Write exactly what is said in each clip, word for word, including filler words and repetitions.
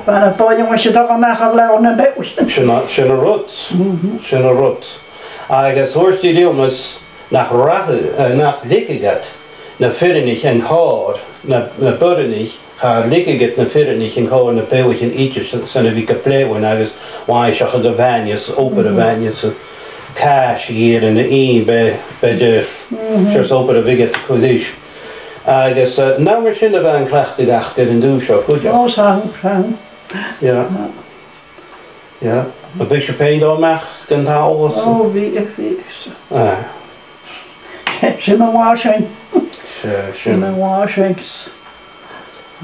Bha na boireannaich a' dol a-mach a bhleoghann nam beathaichean. Sin a, sin an rud. Mhm. Sin an rud. Agus thuirt i rium-sa nach rachainn, eh, nach leigeadh iad na fireannaich an còrr, na, na boireannaich, cha leigeadh iad na fireannaich an còrr na beathaichean idir 's, 's ann a bhith ga bhleoghainn agus maiseachadh a' bhainne 's obair a' bhainne 's a' chàis a dh'iarrainn a dhèanamh, b' e, b' e de, seòrsa obair a bhiodh iad a' cur ris. Agus, eh, an ann mar sin a bha an cleachdadh aca air an dùthaich seo cuideachd? Ò, 's ann, 's ann. Yeah. Yeah. Am biodh sibh fhèin a' dol a-mach dhan t-sabhal? Ò, bhiodh, bhiodh. Ah. Sin mar a bha sinn. Sin, sin. Sin mar a bha sinn.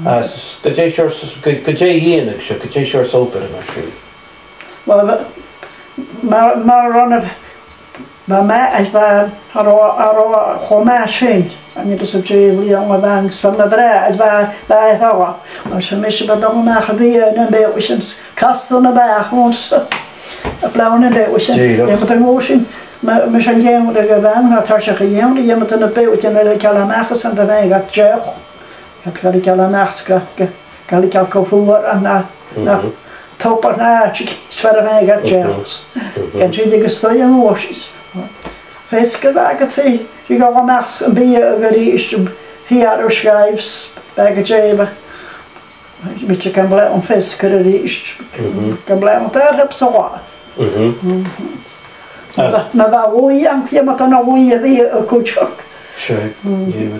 Agus gu dè seòrsa, gu, gu dè dhèanadh sibh, gu dè seòrsa obair a bha sin? Well, mar, mar a bha na, bha mi, is bha, cha robh, cha robh cho math sin, agus an dèidh bliadhna a bh' ann, is bha mo bhràthair, is bha, bha e fada. Agus 's e mise a bha a' dol a-mach a bhiadhadh nam beathaichean, castan a' bhàthaich, a' bleoghann nam beathaichean. Dìreach. Dh'fheumadh tu an uair sin, ma, ma 's ann a dh'fheumadh tu a bhith, no toiseach a dh'fheumadh, dh'fheumadh tu na beathaichean a leigeil a-mach às an do bhean gad deoch. Gad, gad leigeil a-mach, gad, gad, gad leigeil gu ફુવારા na, na tobar na àite, is far am biodh iad a' teagasg. Gun tigeadh a-staigh an uair sin. Feasgar a bha agad fhèin, a' dol a-mach am biadhadh a-rithist, am biadhadh air sgaibh, bha agad dè bha. Bhiodh tu gam bleoghann feasgar a-rithist, gam bleoghann dà thuras sa latha. Ma bha, ma bha ùidh ann, dh'fheumadh tu na h-uighean a bhiadhadh cuideachd. Sure, yeah.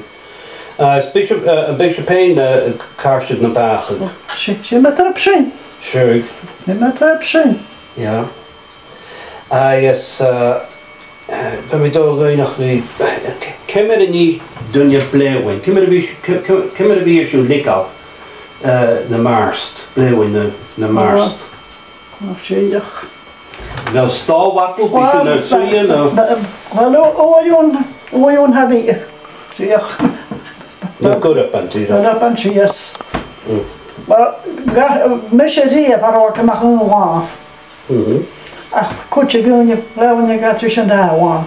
Agus am biodh sibh, eh, am biodh sibh fhèin, eh, a' càirdeadh na bàthach? 'S e, 's e mar a tha sin. Sure. 'S e mar a tha sin. Yeah. Agus, eh, eh, bha mi a' dol a dh'fhaighneachd ri, eh, c-, ciamar a nì duine bleoghainn, ciamar a bhiodh, ci-, ci-, ciamar a bhiodh sibh a' leigeil, eh, nam mart, bleoghainn na, nam mart? Ò, dìreach. Bheil stòl agaibh, bhiodh sibh nur suidhe, no? Well, ò, ò, uair, uair, cha bhiodh. Dìreach. Na gurraban, dìreach. Gurraban, yes. Well, ga-, mise a-riamh a' faighinn a-mach aon latha. Ach cuid de dhaoine, bha daoine a' gabhail ris an dà latha.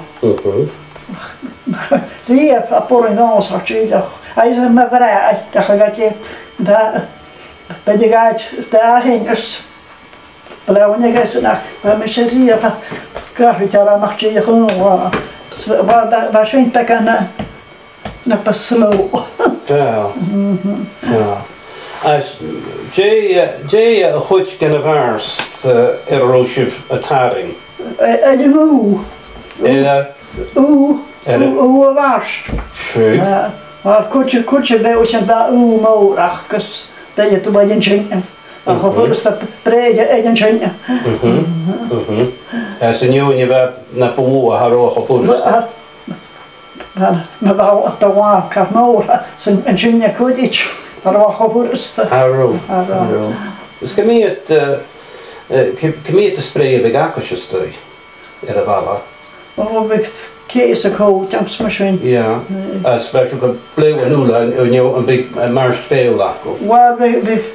A-riamh, a' bhruidhinn an-seo, dìreach. Agus mo bhràthair, ach a' gabhail, dà, b' fheudar gabhail dà thionnas. Bha leann aige-san ach bha mise a-riamh a' gabhail a-mach dìreach aon latha. S-, bha, bha, bha sin beagan na, na bu slow. Bha. Bha. Agus dè, eh, dè, eh, a' chuid dhen a' mhart, eh, air an robh sibh a' tarraing? Eh, eh, an ugh. Air a Ugh, air a ugh, ugh a' mhairt. Seadh. Eh, a' chuid, chuid a bha sin, bha ugh mòr aca agus bha iad a' faighinn an teine. Bha e cho furasta breith air an teine. Mhm, mhm. Agus an fheadhainn a bha na bu mhotha, cha robh e cho furasta. Bha, bha, bha, bha, bha mhac mòr, 's an, an teine cuideachd, cha robh e cho furasta. Cha robh. Cha robh. Cha robh. Is ciamar a bha iad, eh, eh, ci-, ciamar a bha iad a' spreadhadh a-staigh? Air a' bhalla. Ò, bhiodh cèic 's a' chòta anns mar sin. Yeah. Eh. Agus bha sibh ga bleoghainn uile, an, an, am biodh, eh, mairt feòil agaibh? Uill, bhiodh, bhiodh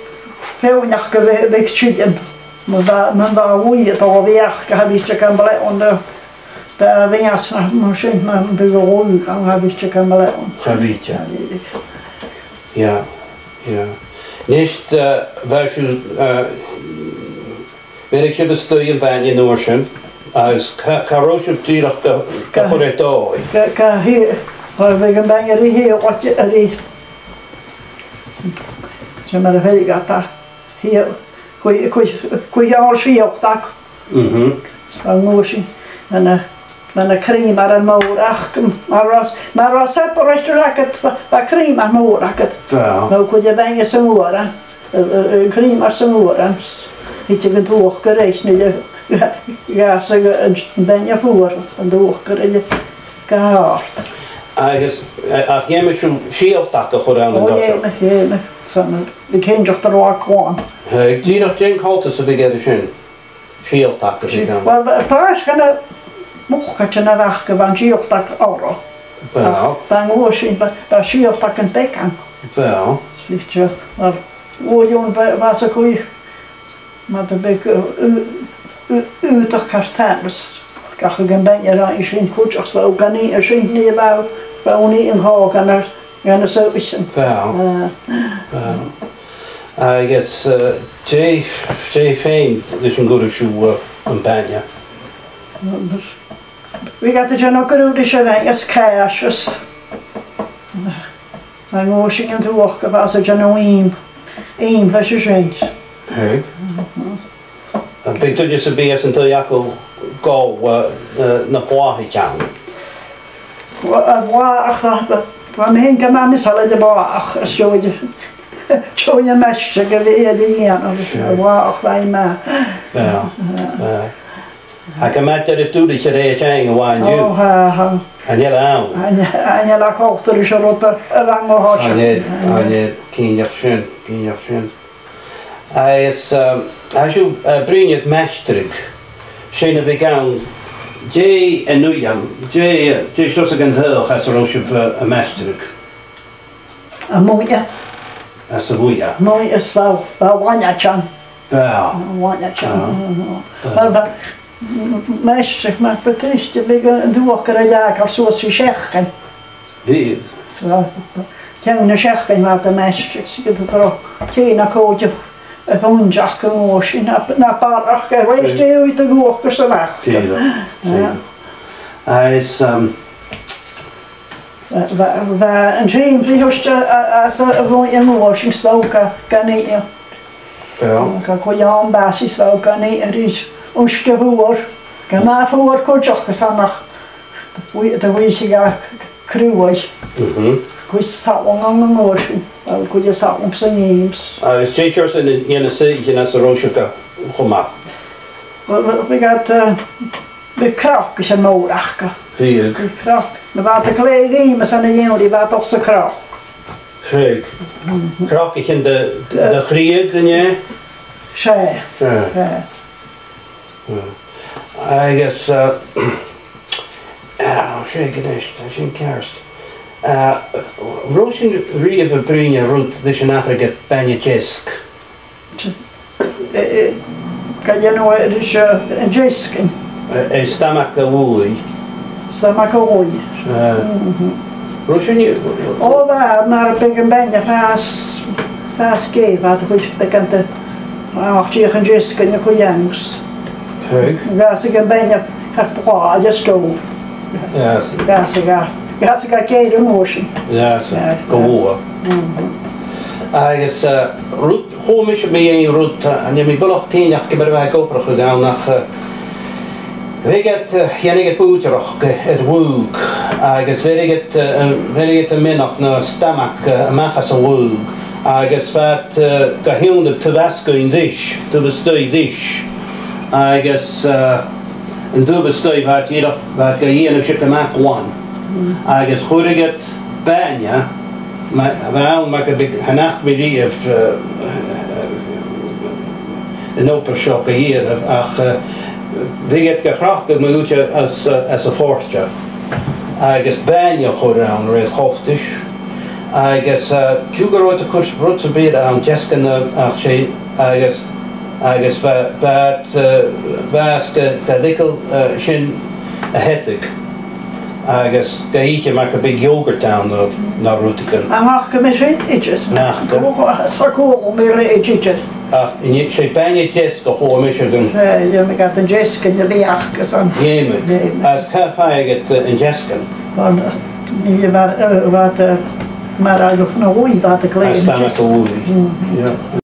feadhainn aca, bhiodh, bhiodh tighinn. Ma bha, ma bha ùidh a' dol a bhith aca, cha bhiodh iad gam bleoghainn, bha, bha mìos no mar sin, ma bhiodh ùidh ann, cha bhiodh iad gam bleoghainn. Cha bhiodh. Cha bhiodh. Yeah, yeah. A-nis, eh, bha sibh, eh, Bheireadh sibh a-staigh am bainne an uair sin, agus ca-, càit an robh sibh dìreach ga, ga chur air dòigh? Ga, ga shì-, bha, bhiodh am bainne ri shìoladh, ri, dè mar a bhiodh iad, shì-, cùi-, cùi-, cùi-, sìoltach. Mhm. An uair sin, an, eh, Bha na creamaran mòr aca, mar a bha, mar a bha separator agad, bha, bha creamar mòr agad. Bha. No cuid a' bhainne san uair, eh, eh, eh, creamar san uair, eh, s-, thigeadh an t-uachdar ris, no dh'fhàsadh an, an bainne fuar, an t-uachdar gu h-àrd. Agus, eh, ach dh'fheumadh sibh sìoltach a chur ann an toiseach? Ò, dh'fheumadh, dh'fheumadh, 's ann, bha cinnteach gun robh e còmhla. Tha, dìreach dè an coltas a bhiodh air sin? Sìoltach a bhiodh ann. Uill, bha, bha pàirt dhen a' mhuc-, dhen a' mhucan a bha an t-sìoltach orra. Bha. Bha, bha an uair sin, bha, bha sìoltachan beaga ann. Bha. Is bhiodh, uill, uair, bha, bha sa chuid, ma bha, bhiodh, u-, u-, u-, aodach carthanais. Gach aon bainne a rinn sin cuideachd, bha, gun a sin, nì bha, bha ùine an còcaireachd. Gan a seo sin. Bha. Ah. Bha. Agus, eh, dè, dè feum leis an cuireadh sibh, eh, am bainne? Bhiodh iad a' dèanamh grùdais a' bhainne is càis is, eh, an uair sin an t-uachdar bha iad a' dèanamh ìm, ìm leis a sin. Hey. Am biodh duine sam bith às an taigh agaibh a' gabhail, eh, eh, na blàthaich ann? Bha, a' bhlàthach, bha, bha, bha mi fhìn gu math measail air a' bhlàthach, is dòigh, dòigh na maighstir gu bhith iad a' dèanamh, a' bhlàthach bha i math. Yeah, yeah. Ach am biodh iad a' dùileachadh air a' bhainne an-diugh? Ò, tha, tha. Chan eil ann. Chan, chan eil e coltach ris an rud a, a bh' ann o thoiseach. Chan eil, chan eil, cinnteach sin, cinnteach sin. Agus, um, tha sibh, uh, bruidhinn air maighstir, 's e na bhiodh ann, dè an uiread, dè, dè seòrsa de dh'obair às an robh sibh, uh, a' maighstireadh? A' mhuinntir. Às a' mhuinntir. Mhuinntir is bha, bha a' bhainne ann. Bha. A' bhainne ann. Ah. Bha, bha, m-, m-, maighstir, mar bu triste, bhiodh an t-uachdar a' leagail suas ri seachdain. Bhiodh. So, ceann na seachdain bha iad a' maighstireadh, 's iad a' toirt tè no còig a, a' phuntainn gu mòr sin, na, na barrachd, a rèir dè bhiodh an t-uachdar san achd. Dìreach, dìreach. Agus, um, bha, bha, bha an t-ìm ri thoirt a, a, às a', a' bhainne mhòr sin 's bha e ga, gan ithe. Bha. Ga cuir ann am bàs is bha e gan ithe ris uisge fuar. Gu math fuar cuideachd, 's ann nach, bha, do bhiodh e ga cruaidh. Mhm. Cuir salann ann an uair sin. Bha, cuir salann san ìm. Agus dè seòrsa na, na, na soithichean às an robh sibh ga chumail? Bha, bha, bhiodh iad, eh, bhiodh crocaichean mòra aca. Bhiodh. Bhiodh croc. Na bha iad a' cleith ìm às an ìm, bha iad a' dol sa chroc. Creag. Mhm. Crocaichean de, de, de chreag, an e? 'S e. 'S e. 'S e. Agus, eh, ah, 's e gu deas, tha sin ceart. Eh, an robh sibh riamh a' bruidhinn air rud leis an atharrachadh bainne deasg? Eh, eh, gu dèanamh, eh, ris, eh, an deasgainn. Eh, eh, stamag a' bhuaidh. Stamag a' bhuaidh. Eh. Mhm. An robh sin... Ò, bha, mar a bhiodh am bainne a' fàs, fàs geur, bha iad a' cur beagan de, ach, dìreach an deasgainn a' cur ann. Bhiodh. Dh'fhàsadh am bainne car blàth, just go. Yes. Dh'fhàsadh e, dh'fhàsadh e geur an uair sin. Yes, yeah, gu luath. Mhm. Agus, eh, rud, chuala mise mu dheidhinn rud, eh, chan eil mi buileach cinnteach ciamar a bha e ag obrachadh ann ach, eh, bhiodh iad, eh, dhèanadh iad bùidsearachd, eh, air laogh, agus bheireadh iad, eh, bheireadh iad am mionach no stamag, eh, a-mach às an laogh, agus bha iad, eh, ga h-ionnsachadh taobh a-staigh an dithis, taobh a-staigh an dithis, agus, eh, an taobh a-staigh bha iad dìreach, bha iad ga dhèanamh seo gu math glan. Agus chuireadh iad bainne, ma, bha ann mar gum biodh, chan fhaca mi riamh, eh, an obair seo ga dhèanamh, ach, eh, bhiodh iad ga chrochadh mu thìde às, eh, às a' phort, agus bainne a chur ann a rèir choltais, agus, eh, ciamar a bhiodh iad a' cur rud sam bith ann, deasgainn, ach 's e, agus, agus bha, bha, eh, bha iad ga, ga leigeil, eh, sin a sheadadh. Agus ga ithe mar gum biodh yogurt ann no, no rudeigin. An fhaca mise sin idir? Nach fhaca. Ò, 's e, chuala mi idir. Ach, an e, 's e bainne deasg a chuala mise againn. 'S e, dh'fheumadh iad an deasgainn a bhith aca-san. Dh'fheumadh. Dh'fheumadh. Agus càit am faigheadh iad, eh, an deasgainn? Bha, eh, bha, eh, mar a dh'fheumadh na h-uighean, bha iad a' cleith. Às an stamag a' bhuaidh. Mm. Yeah.